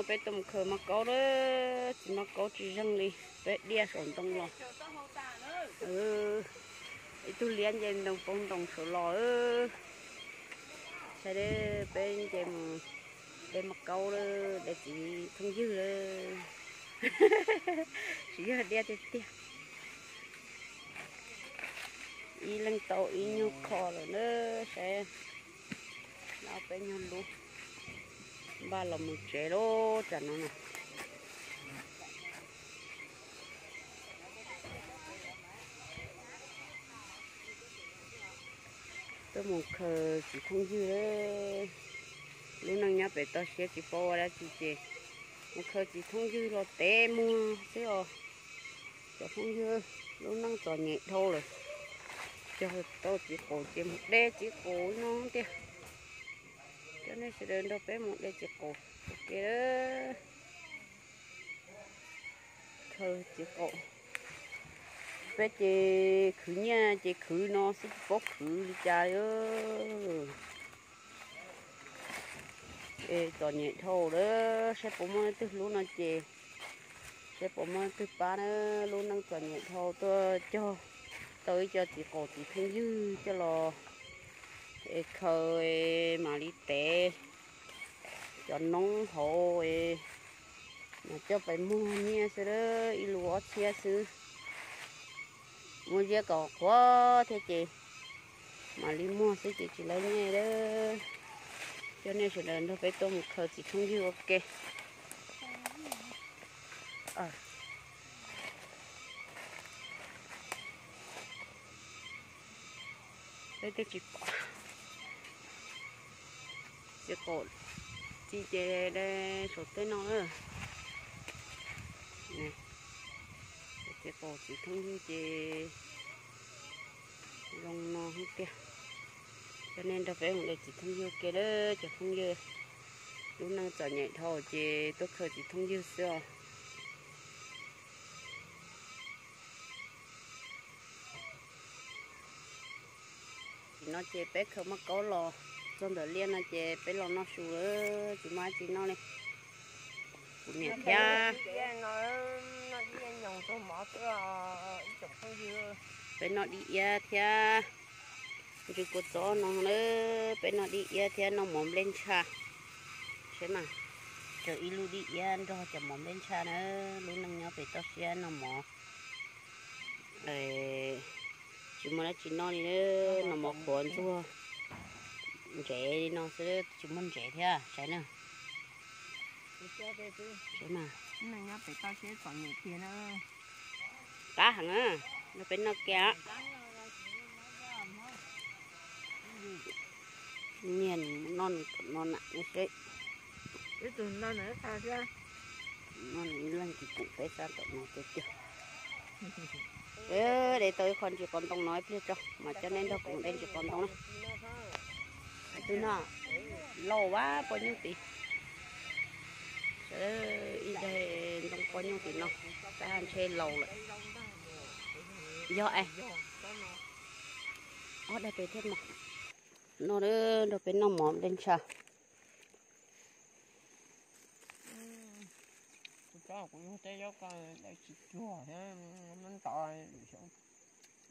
Peb tuaj mus khaws maj kaub lawm, txiv maj kaub tsis zeeg li, peb diaj saum ntoo los. Ib tug liab nce ntoo poob ntoo saud los. Saib, peb nce mus de maj kaub lawm, de txiv thooj ywg lawm. Tsis yog diaj tiag tiag. Ib leeg tau ib nyuag kho lawm na, saib. Ob peb nyuag lub npaj los mus tsev lawm tsam no na. Tuaj mus khaws txiv thooj ywg. Lub neej nyob pem toj siab tsis paub ua dab tsi ces mus khaws txiv thooj ywg los tev muag xwb os. Cov phooj ywg, lub neej txom nyem dhau lawm. Cog tau txiv qaum ces mus de txiv qaum no tiag. Coj nej sawv daws nrog peb mus de txiv qaum ua ke. Khaws txiv qaum. Peb ces khwv nyiaj ces khwv no xwb tsis paub khwv li cas li. Es txom nyem dhau lawm, saib puas muaj leej twg hlub no ces, saib puas muaj leej twg pab na. Lub neej txom nyem dhau, tuaj cog tau ib co txiv qaum txiv phooj ywg coj los es khaws mam li tev cov noob hauv es mam coj pais muag nyiaj xwb, ib lub ob txhiab xwb. Muaj ziab kom qhuav thiab ces mam li muag xwb ces tsis laib nyiaj lawm. Coj nej sawv daws nrog peb tuaj mus khaws txiv phooj ywg ua ke. Peb twb tsis pom txiv qaum, txiv ces de saum tej no. Txiv qaum txiv phooj ywg ces zoo no tiag. Coj nej nrog peb mus de txiv phooj ywg ua ke lawm cov phooj ywg. Lub neej txom nyem dhau ces tuaj khaws txiv phooj ywg xwb os. Tam sim no ces peb khaws maj kaub los txog ntawm liaj no ces peb los noj su lawm, tsis muaj dab tsi noj li. Kuv niam thiab peb noj dib iab thiab ntsw kua txob no na, peb noj dib iab thiab noj mov nplej ntsha. Saib mas, tseem ib lub dib iab nrog cov mov nplej ntsha na, lub neej nyob pem toj siab noj mov tsis muaj dab tsi noj li, noj mov qhuav ntxuag ntsev li no xwb, tsis muaj ntsev thiab saib na. Qab heev, nrog peb noj kiag. Niag nws noj nws tom no na seb. Noj nws ib leeg tsis pum peb sab tom no tiag tiag. De tau ib qho ntsis qos ntoo no ib pliag tso mas coj nej nrog kuv de ntsis qos ntoo na. Twb no lauj, ua poj nyuj tid. Sawv daws ib daig ntoo poj nyuj tim no, tab ntshe laus lawm. Yog es, ob daig pem thiab mog. No nrog peb noj mov nplej ntsha.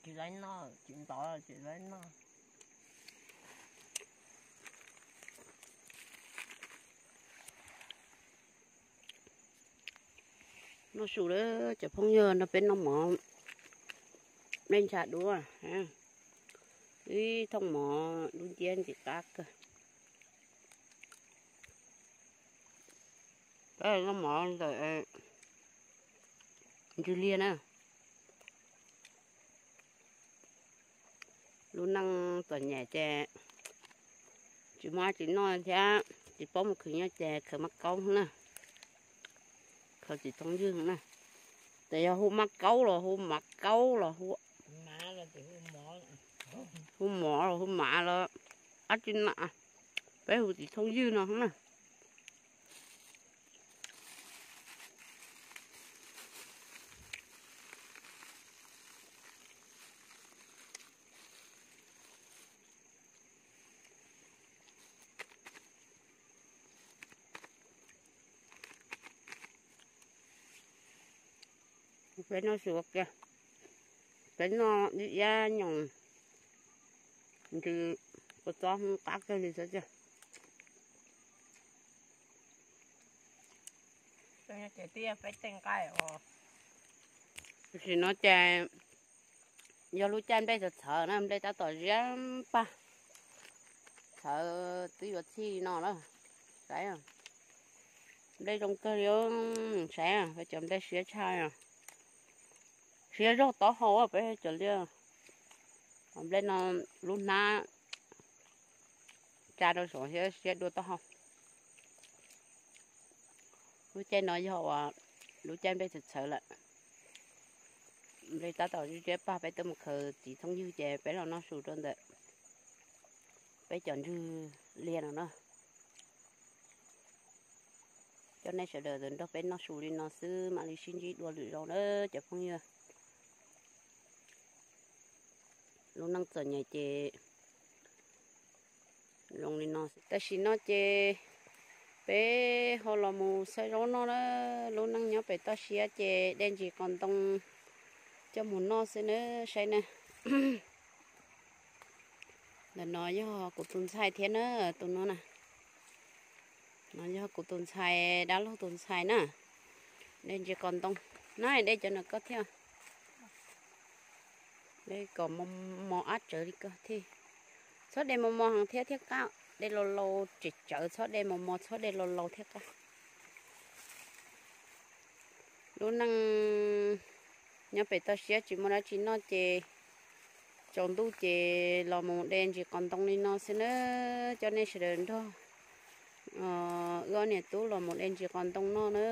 Tsis laib noj, tsis ntov, tsis laib noj. Noj su lawm cov phooj ywg, nrog peb noj mov nplej ntsha dua. Ib thooj mov dub nciab ntxim qab kawg. Peb noj mov ntawm ntsws liag na. Lub neej txom nyem ces tsis muaj dab tsi noj thiab tsis paub mus khwv nyiaj ces khaws maj kaub na. Khaws txiv thooj ywg na. Ces yog hu maj kaub los hu mav kaub los hu, hu mov los hu mav los dab tsi na, peb hu txiv thooj ywg no na. Peb noj su ua ke, peb noj ib iab nyoos ntsis kua txob qab kawg li xwb tiag. Tam sim no ces yog lub caij nplej txawv txhawv na, nplej tab tom ziab pag, txhawv twb yuav txhij no lawm. Saib, nplej zoo kawg li, saib peb cov nplej siab tshaj, siab zog taub hau peb cov liaj. Nplej no lub hnab tsa rau saum thiab siab dua taub hau. Lub caij no yog uas lub caij nplej txawv txhawv lawm. Nplej tab tom ziab pag, peb tuaj mus khaws txiv thooj ywg ces peb los noj su rau ntawm peb cov ntug liaj no na. Coj nej sawv daws nrog peb noj su li no xwb, mam li sib ntsib dua lwm zaus na cov phooj ywg. Lub neej txom nyem ces zoo li no. Tam sim no ces peb ho los mus xawb zaub noj na. Lub neej nyob pem toj siab ces de ntsis qos ntoo coj mus noj xwb na, saib na. Ntawm no yog kuv tus ntxhais thiab na, tus no na. No yog kuv tus ntxhais, dab laug tus ntxhais na. De ntsis qos ntoo na, de cov no koj thiab. De kom mos mos ab tsawv li koj thiab. Txhob de mos mos heev thiab thiaj qab. De laus laus tsem tsawv, txhob de mos mos, txhob de laus laus thiaj qab. Lub neej nyob pem toj siab tsis muaj dab tsi noj ces tsaus ntuj ces los mus de ntsis qos ntoo li no xwb na. Coj nej sawv daws nrog wb ob niam tub los mus de ntsis qos ntoo noj na.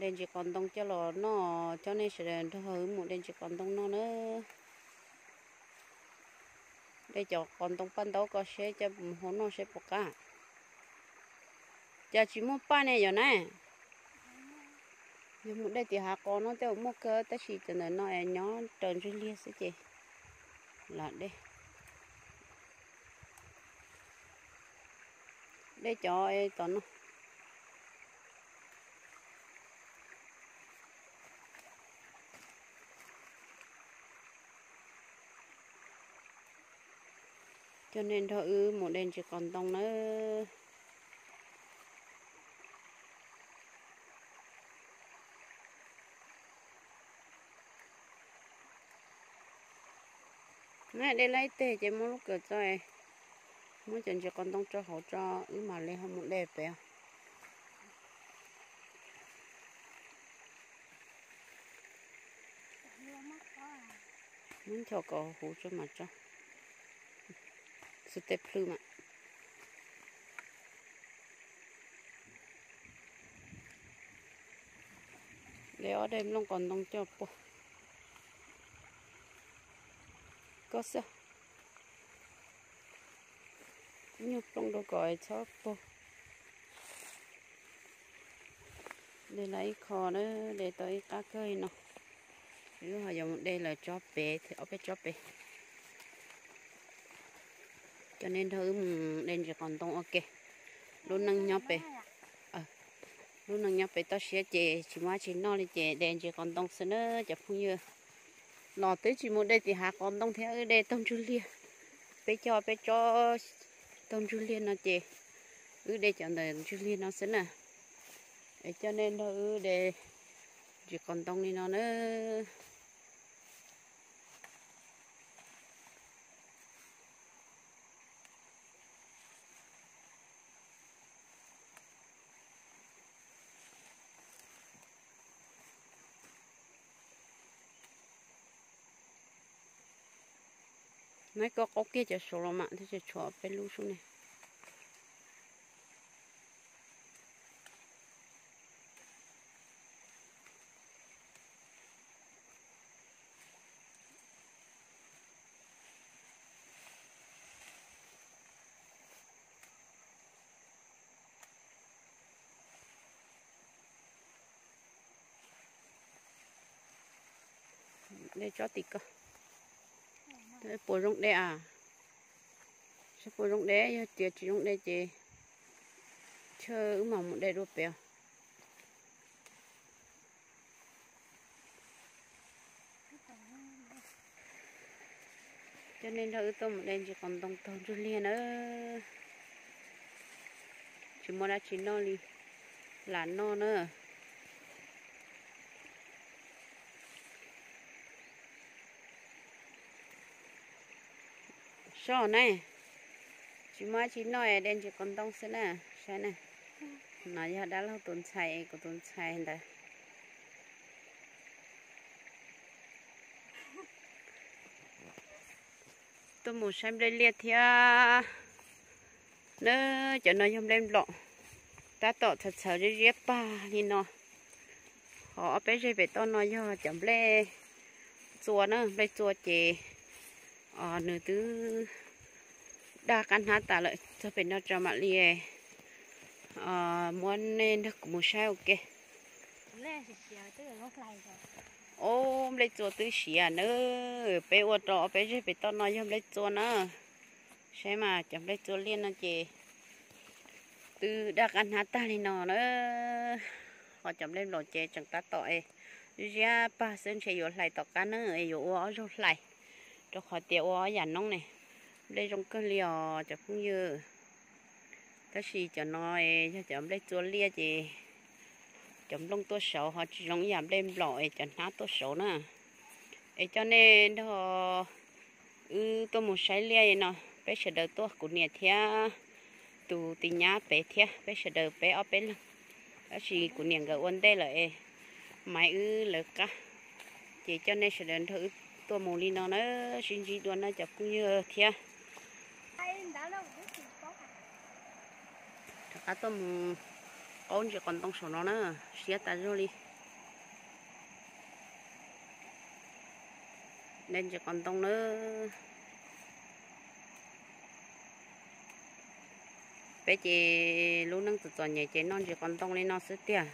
De ntsis qos ntoo coj los noj, coj nej sawv daws nrog wb mus de ntsis qos ntoo noj na. De cov qos ntoo paj ntaub ko seb coj mus hau noj seb puas qab. Cas tsis muaj paj ne yom na? Yog mus de tim hav qos no tej zaum muaj kawg, tab sis cov ntawm no es nyob raws ntswg liag xwb ces lam de. De cov tom no. Coj nej nrog wb mus de ntsis qos ntoo nawb. Nej de laib teg ces muab lub kawm txo, muab cov ntsis qos ntoo tso hauv tso, wb mam li ho mus de pem. Muab nchos kom huv tso mas tso. Xwb tej plhws mas. De ob daim nplooj qos ntoo coj puag. Koj xwb. Nyuag plooj rau kom txhob puag. De lawm ib qho na, de tau ib qab kawg li no. Wb ho yuav mus de lawm tsob pem, ob peb tsob pem. Coj nej nrog wb mus de ntsis qos ntoo ua ke. Lub neej nyob pem, lub neej nyob pem toj siab ces tsis muaj dab tsi noj li ces de ntsis qos ntoo xwb na cov phooj ywg. Los twb tsis mus de tim hav qos ntoo thiab, wb de taug ntswg liag. Peb coj peb tsob taug ntswg liag no ces wb de cov ntawm ntswg liag no xwb na. Es coj nej nrog wb de ntsis qos ntoo li no na. Neb koj qaub kiag cov saud los mam thiaj tshuav peb lub sub ne. De tsob tim ko. Puas zoo de a? Saib puas zoo de, yog tias tsis zoo de ces Chaw wb mam mus de dua pem. Coj nej nrog wb tuaj mus de ntsis qos ntoo taug ntsuj liag na. Tsis muaj dab tsi noj li, lam noj na. Soj ne, tsis muaj dab tsi noj, de ntsis qos ntoo xwb na. Saib na, no yog dab laug tus ntxhais, kuv tus ntxhais ntawd. Tuaj mus saib nplej liaj thiab na. Cov no yog nplej nplaum, tab tom txhawv txhawv ziab ziab pag li no. Ho ob peb zeg pem toj no yog cov nplej txua na, nplej txua ces nws twb daj qab hnab tas lawm. Txog pem no tso mam li muab nej nrog kuv mus saib ua ke. Ob nplej txua twb siav na, peb ua rau ob peb zeg pem toj no yog nplej txua na. Saib mas cov nplej txua liaj no ces twb daj qab hnab tag li no na. Ho cov nplej nplaum ces tseem tab tom ziab pag xwb, ntshe yuav hlais tom qab na, yuav ua ob zaug hlais, rau qhov tias ua ob yam noob ne. Nplej zoo kawg li os cov phooj ywg. Tab sis cov no yog cov nplej txua liaj ces cov nplooj tuaj saud ho tsis zoo ib yam nplej nplaum es cov hnab tuaj saud na. Es coj nej nrog wb tuaj mus saib liaj no, peb sawv daws tuaj, kuv niam thiab tus tis nyab pem thiab, peb sawv daws peb ob peb leeg. Tab sis kuv niam nkawd ua ntej lawm es Maiv wb lawv qab, ces coj nej sawv daws nrog wb tuaj mus li no na, sib ntsib dua na cov phooj ywg thiab. Rov qab tuaj mus qaub ntsis qos ntoo saum no na, siab tas zog li. De ntsis qos ntoo na. Peb ces lub neej txom txom nyem ces noj ntsis qos ntoo li no xwb tiag.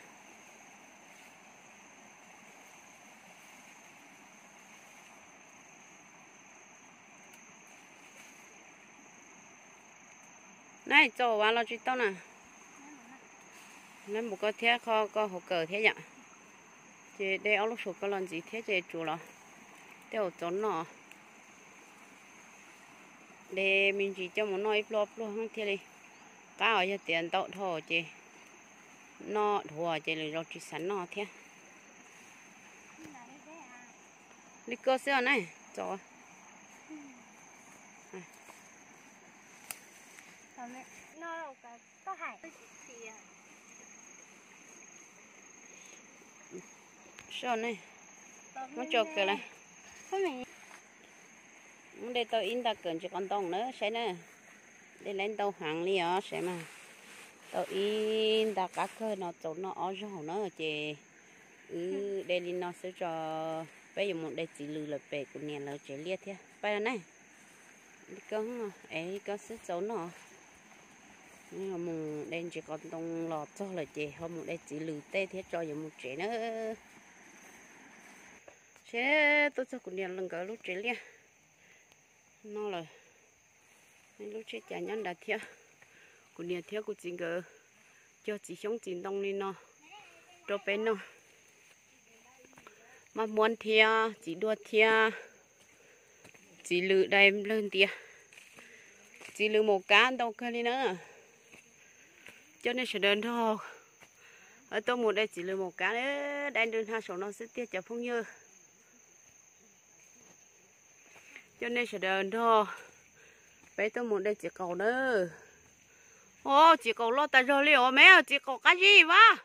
Nab txaus vas los tsis tau na. Nab mus koj thiab, kho koj hauv kawm thiab yom. Ces de ob lub suav koj los ntxiv thiab ces tsuav los tej hauv txaus noj. De me ntsis coj mus noj ib pluag pluag thiaj li qab os, yog tias ntau dhau ces noj dhuav ces lwm zaus tsis xav noj thiab. Li koj xwb os ne, txaus. Soj ne, muab tso kawg lawm. Muab de tau ib nta kawm ntsis qos ntoo na saib na. De lawm ntau heev li os saib mas. Tau ib nta qab kawg no txaus noj ob zaug na ces wb de li no xwb tso. Peb yuav mus de txiv lws lawm pem kuv niam lawv tsev liaj thiab. Pab ne, li koj, es li koj xwb txaus noj. Mus de ntsis qos ntoo los txog lawm ces ho mus de txiv lws tej thiab tso yuav mus tsev na. Seb tuaj txog kuv niam nkawd lub tsev liaj no lawm. Lub tsheb cas nyob nrad thiab. Kuv niam thiab kuv txiv nkawd cog txiv xyoob txiv ntoo li no rau peb noj. Maj muab thiab txiv duaj thiab txiv lws dai nplawg ntiav. Txiv lws maum kab ntau kawg li na. Coj nej sawv daws nrog tuaj mus de txiv lws maum kab, dai nrwg hnav saum no xwb tiag cov phooj ywg. Coj nej sawv daws nrog peb tuaj mus de txiv qaub na. Os, txiv qaub loj tas zog li os me, txiv qaub qab zib vas.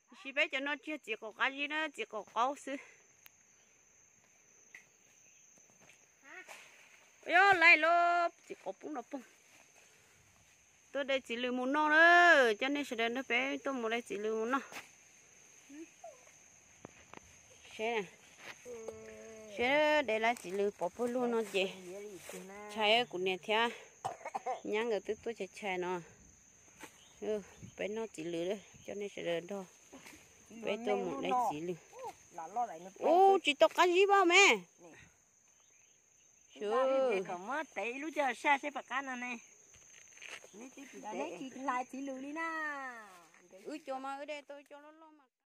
Tiam sis peb cov no tsis yog txiv qaub qab zib na, txiv qaub qaub xwb. Yog laiv lub txiv qaub poob no poob. Tuaj de txiv lws mus noj na, coj nej sawv daws nrog peb tuaj mus de txiv lws mus noj. Seb, seb de lawm txiv lws pov puag lug no ces ntshai kuv niam thiab nyab nkawd twb tuaj chais chais no. Peb noj txiv lws, coj nej sawv daws nrog peb tuaj mus de txiv lws. Ub, tsis tau qab zib pab me. Kom muab tev ib lub coj saj seb puas qab no ne. Neb Neb tsis hlais txiv lws li na. Wb cua mas wb de tau cua loj loj mas.